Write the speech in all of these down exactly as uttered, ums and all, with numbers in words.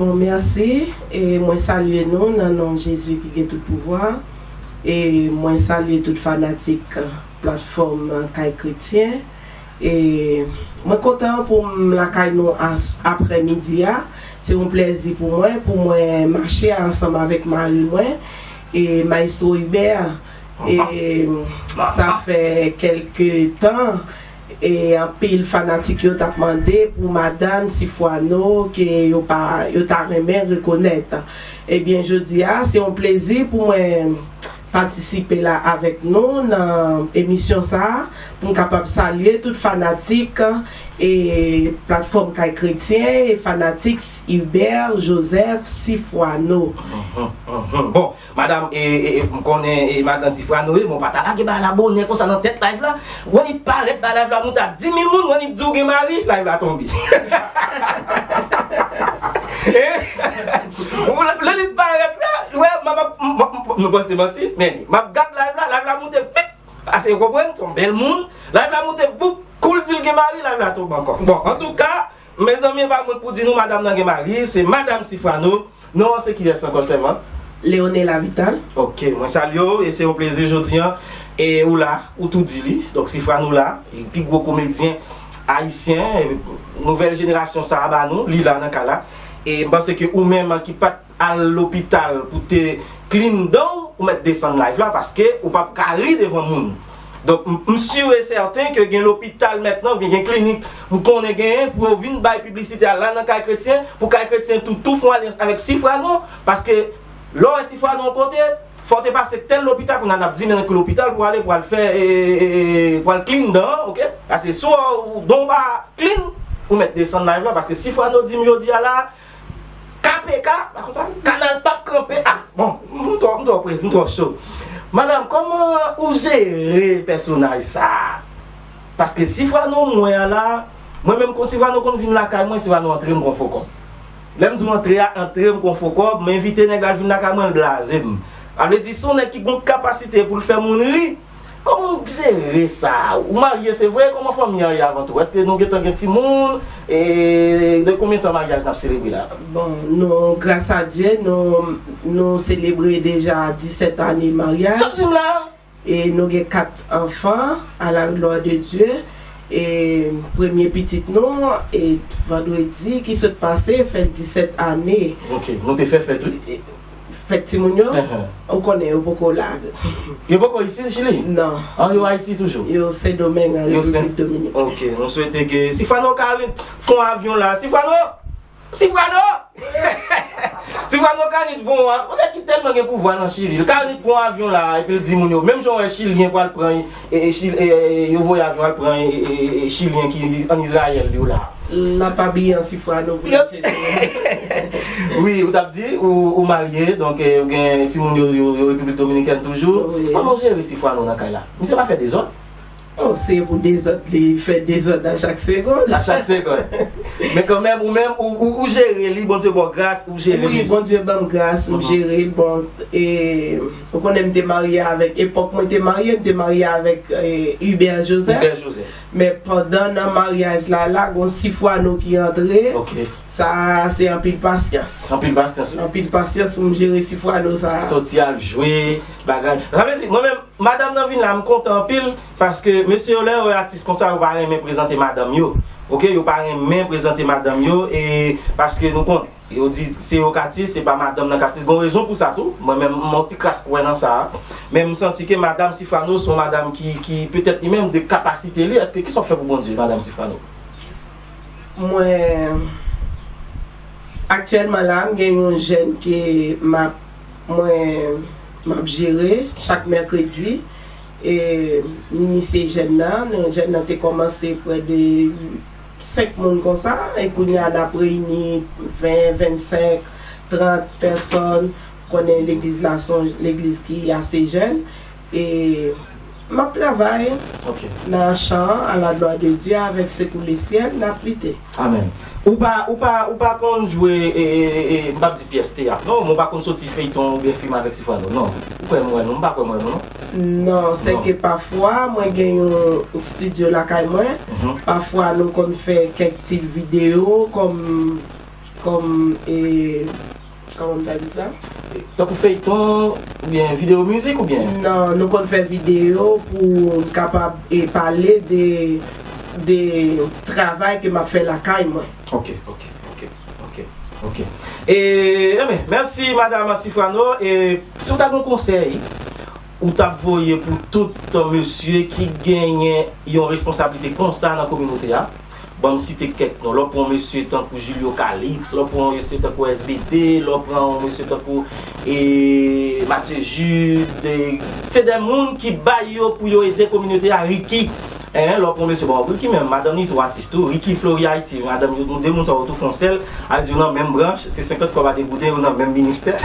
Bon, mèsi. E mwen salye nou nan non Jezi ki gen tout pouvwa. E mwen salye tout fanatik platfòm Kay Kretyen. E mwen kontan pou m lakay nou as- aprè midi a. Se yon plèzi pou mwen, pou mwen mache ansanm avèk mari mwen, e Maestro Hubert. E sa fè kèlke tan, e anpil fanatik yo t ap mande pou madanm Sifwano ke yo pa, yo ta renmen rekonèt. Ebyen, jodi a, se yon plezi pou mwen patisipe la avèk nou nan emisyon sa a, pou m kapab salye tout fanatik e platfòm Kay Kretyen e fanatik Hubert Joseph Sifwano. Bon, madanm, e, e, e, m konnen e madanm Sifwano ye, men w pa ta lage bagay la bonè konsa nan tèt live la. Ou annik parèt nan live la, moun ta di mil moun, ou annik di w gen mari, live la tonbe. E, ou la- lè li parèt la, wè, m ap- m- m- m- nou panse manti, men m ap gad live la, live la moute, pip, ase w konprann, se yon bèl moun, live la moute, boup, kou l di l gen mari, live la tonbe ankò. Bon, antouka, mezanmi, e pa mwen k pou di nou madanm nan gen mari, se madanm Sifwano. Non an se kiyès ankò sèlman? Leonela Vital. Ok, mwen salye w e se yon plezi jodi an. E ou la, ou tou di li. Donk Sifwano la, e pi gwo komedyen ayisyen, e nouvèl jenerasyon sa a ba nou, li la nan kay la. E m panse ke ou menm ki pa t al lopital pou te clean dan w, ou mèt desann live la paske ou p ap ka ri devan moun. Donk m- m si e sèten ke gen lopital mentnan, oubyen gen klinik, m konnen genyen pou yo vin bay piblisite a la nan Kay Kretyen, pou Kay Kretyen tou tou fè yon alyans avèk Sifwano, paske lè w wè Sifwano yon kote, fò w te pase tèl lopital, kounye a n ap di men nan ki lopital pou ale, pou al fè, e, e, e, pou al clean dan an, ok? Paske si w, dan w pa clean, ou mèt desann live la, paske Sifwano di m jodi a la, K P K, pa konn sa, kanal p ap kanpe. Ah, bon, m twò, m twò prese, m twò cho. Madanm, kòman ou jere pèsonaj sa a? Paske Sifwano m wè a la, mwen menm kon Sifwano konn vin lakay mwen, Sifwano antre m kon fo kòb. Lè m di w antre a, antre m kon fo kòb, m envite nèg la, l vin lakay mwen, l blaze m. Sa vle di, se yon nèg ki gen yon kapasite pou l fè moun ri. Kòman w jere sa? Ou marye, se vre, kòman fanmi an ye avan tou? Èske nou gentan gen timoun? E de konbyen tan maryaj n ap selebre la? Bon, nou, gras a Dye, nou, nou selebre deja disèt ane maryaj. Sa w di m la? E nou gen kat anfan, à la gloire de Dieu. E premye pitit nou, e vandredi ki sot pase, fè l disèt ane. Ok, nou te fè fèt, wi. Fèt timoun yo, ou konnen yo poko la. Yo poko isi, Chili? Non. An, yo Ayiti toujou? Yo Sendomeng, an Yo Sen- Repiblik Dominikèn. Ok, nou swete ke Sifwano ka fon avyon la. Sifwano! Sifwano! Sifwano ka nit von an. Yon nèg ki tèlman gen pouvwa nan Chili. L ka nit pran avyon la, epi l di moun yo, menm jan w wè Chilyen pral pran, e, e, Chil- e, e, yo voye avyon al pran, e, e, e, Chilyen ki an Izrayèl yo la. L ap abiye an Sifwano pou l al chèche. Wi, ou t ap di, ou, ou marye, donk, e, ou gen timoun yo, yo, yo Repiblik Dominikèn toujou. Wi. Kòman w jere Sifwano nan kay la? Misye pa fè dezòd? Oh, se pou dezòd, li fè dezòd a chak segonn. A chak segonn. Men kanmenm, ou menm, ou, ou, ou jere li, Bondye ba w gras, ou jere Wi, li. Bondye ban m gras, m jere l. Bon, e, ou konnen m te marye avèk, epòk mwen te marye, m te marye avèk e, Hubert Joseph. Hubert Joseph. Men pandan nan maryaj la, la, gon Sifwano ki antre. Ok. Sa, se anpil pasyans. Anpil pasyans, wi. Anpil pasyans pou m jere Sifwano sa. Soti al jwe, bagay. Sa vle di, mwen menm, madanm nan vin la, m kontan anpil, paske mesye yo, lè yo wè atis konsa, yo pa renmen prezante madanm yo. Ok, yo pa renmen prezante madanm yo, e paske nou konnen, yo di, se yo k atis, se pa madanm nan k atis. Gon rezon pou sa tou. Mwen menm, m yon ti kras kwè nan sa. Men m santi ke madanm Sifwano, se yon madanm ki, ki petèt li menm de kapasite li. Èske, kisa w fè pou Bondye, madanm Sifwano? Mwen, aktyèlman la, m gen yon jèn ke m ap, mwen, m ap jere chak mèkredi. E m inisye jèn nan, jèn nan te kòmanse prè de senk moun konsa, e kounye a n ap reyini ven, vennsenk, trant pèsòn. Konnen legliz la se yon legliz ki ase jèn. E m ap travay Ok. nan chan an, à la gloire de Dieu, avèk Sekou le syèl, n ap lite. Amèn. Ou pa, ou pa, ou pa konn jwe, e, e, e, e, m p ap di pyès teyat, non, men ou pa konn soti feyton oubyen fim avèk Sifwano, non. Ou kwè m wè nou? M pa kwè m wè nou, non. Non, se ke pafwa, mwen gen yon estidyo lakay mwen. Pafwa, nou konn fè kèk ti videyo, kòm kòm, e, kòman m ta di sa? Tankou feyton, oubyen videyo mizik oubyen? Non, nou konn fè videyo pou n kapab e pale de, de travay ke m ap fè lakay mwen. Ok, ok, ok, ok, ok. E, enben, mèsi Madam Sifrano. E si w ta gen yon konsèy ou t ap voye pou tout mesye ki genyen yon responsablite konsa nan kominote a, ban m site kèk non. Lè w pran yon mesye tankou Julio Calix, lè w pran yon mesye tankou S B D, lè w pran yon mesye tankou e, Mathieu Jude, e, se de moun ki bay yo pou yo ede kominote a. Ricky, en, lè w pran yon mesye, bon, Ricky menm, madanm li tou atis tou, Ricky Flori Haïti, madanm yo, de moun sa yo tou fè yon sèl, a di yo nan menm branch, se senkant kòb a deboute, yo nan menm ministè.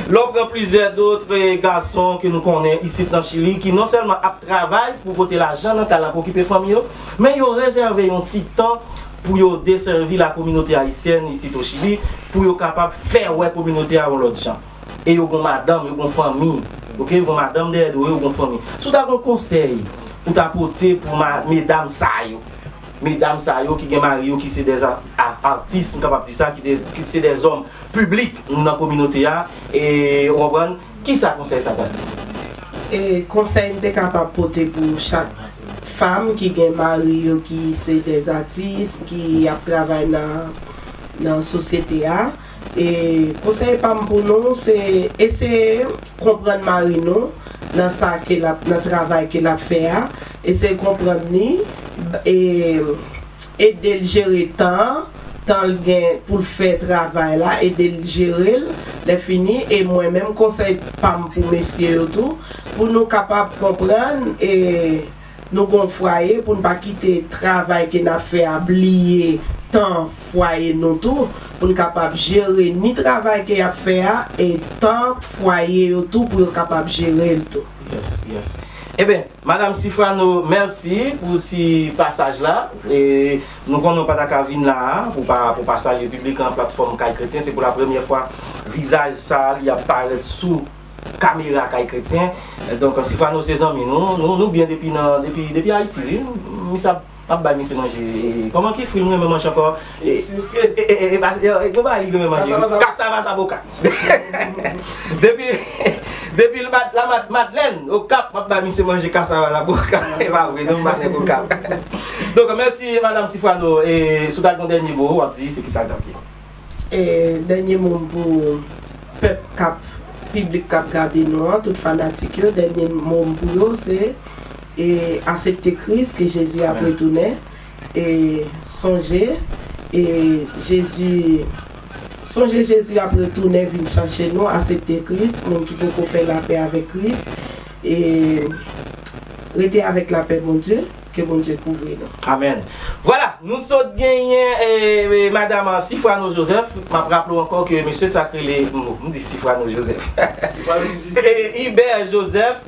Lè w pran plizyè dòt, e, gason ke nou konnen isit nan Chili, ki non sèlman ap travay pou pote lajan nan kay la pou okipe fanmi yo, men yo rezève yon ti tan pou yo desèvi lakominote ayisyèn isit o Chili, pou yo kapab fè wè kominote a yon lòt jan. E yo gon madanm, yo gon fanmi, ok, yo gon madanm dèyè do yo, yo gon fanmi. Si w ta gon konsèy pou ta pote pou ma, medam sa yo, medam sa yo ki gen mari yo ki se de a, a, atis, m kapab di sa, ki, de, ki se de zòm piblik nan kominote a, e, ou konprann, kisa konsèy sa ta di? E konsèy m te kapab pote pou chak fanm ki gen mari yo ki se de atis, ki ap travay nan, nan sosyete a. E konsèy pa m pou nou, se eseye konprann mari nou nan sa ke l ap, nan travay ke l ap fè a. Eseye konprann li, e ede l jere tan an, tan l gen pou l fè travay la, ede l jere l, lè fini. E mwen menm, konsèy pa m pou mesye yo tou, pou nou kapab konprann, e nou gon fwaye, pou n pa kite travay ke n ap fè a bliye tan fwaye nou tou, pou n kapab jere ni travay ke y ap fè a, e tan fwaye yo tou, pou yo kapab jere l tou. Yes, yes. Enben, Madam Sifrano, mèsi pou ti pasaj la. E nou konnen w pa ta ka vin la a pou pa, pou pa salye piblik an platfòm Kay Kretyen. Se pou la premyè fwa vizaj sa a li ap parèt sou kamera Kay Kretyen. Donk, Sifrano se zanmi nou. Nou, nou byen depi nan, depi, depi Ayiti, wi. Misye ap, ap bay misye manje. E, kòman ki fri nou renmen manje ankò? E, e, e, e, e, pa- e, e, gen bagay li renmen manje. Kasava zaboka. Depi, depi l Mad- la Mad- Madlèn, Okap, m ap bay misye manje kasava zaboka. E pa vre, non, Madlèn Okap. Donk, mèsi, Madam Sifrano. E si w ta gen yon dènye mo, w ap di, se kisa l t ap ye? E dènye mo m pou pèp k ap, piblik k ap gade nou an, tout fanatik yo, dènye mo m pou yo, se e aksepte Kris, ke Jezi ap retounen. E sonje, e Jezi, sonje Jezi ap retounen vin chache nou, aksepte Kris, moun ki poko fè lapè avèk Kris, e rete avèk lapè Bondye, ke Bondye kouvri nou. Amèn. Vwala, nou sot genyen e, e, Madam Sifrano Joseph. M ap raple w ankò ke mesye sa k rele, m, m di Sifrano Joseph. E, Hubert Joseph.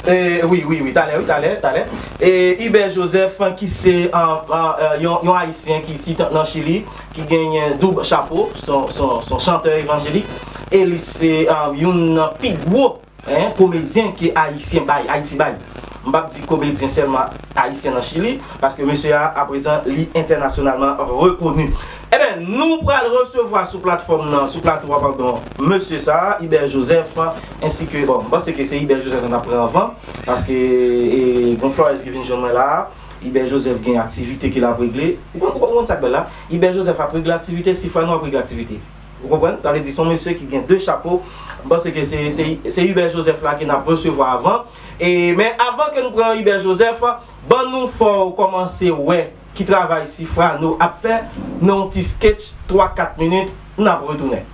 E, wi, wi, wi, talè, wi, talè, talè. E, Hubert Joseph, ki se, e, e, e, yon, yon Ayisyen ki isit nan Chili, ki genyen doub chapo, se yon, se yon, se yon chantè evanjelik, e li se, e, youn nan pi gwo, en, komedyen ke Ayisyen bay, Ayiti bay. M p ap di komedyen sèlman ayisyen nan Chili, paske mesye a, aprezan, li entènasyonalman rekoni. Enben, nou pral resevwa sou platfòm nan, sou plato a, padon, mesye sa a, Hubert Joseph, ensi ke, bon, m panse ke se Hubert Joseph n ap pran anvan, paske, e, gon Flores ki vin jwenn mwen la a, Hubert Joseph gen aktivite ke l ap regle. Ou konn, ou konn sa k bèl la? Hubert Joseph ap regle aktivite, Sifrano ap regle aktivite. Ou konprann? Sa vle di, se yon mesye ki gen de chapo. M panse ke se, se, se Hubert Joseph la ke n ap resevwa avan. E, men avan ke nou pran Hubert Joseph, ban nou fè w kòmanse wè ki travay Sifrano ap fè nan yon ti sketch twa kat minit, n ap retounen.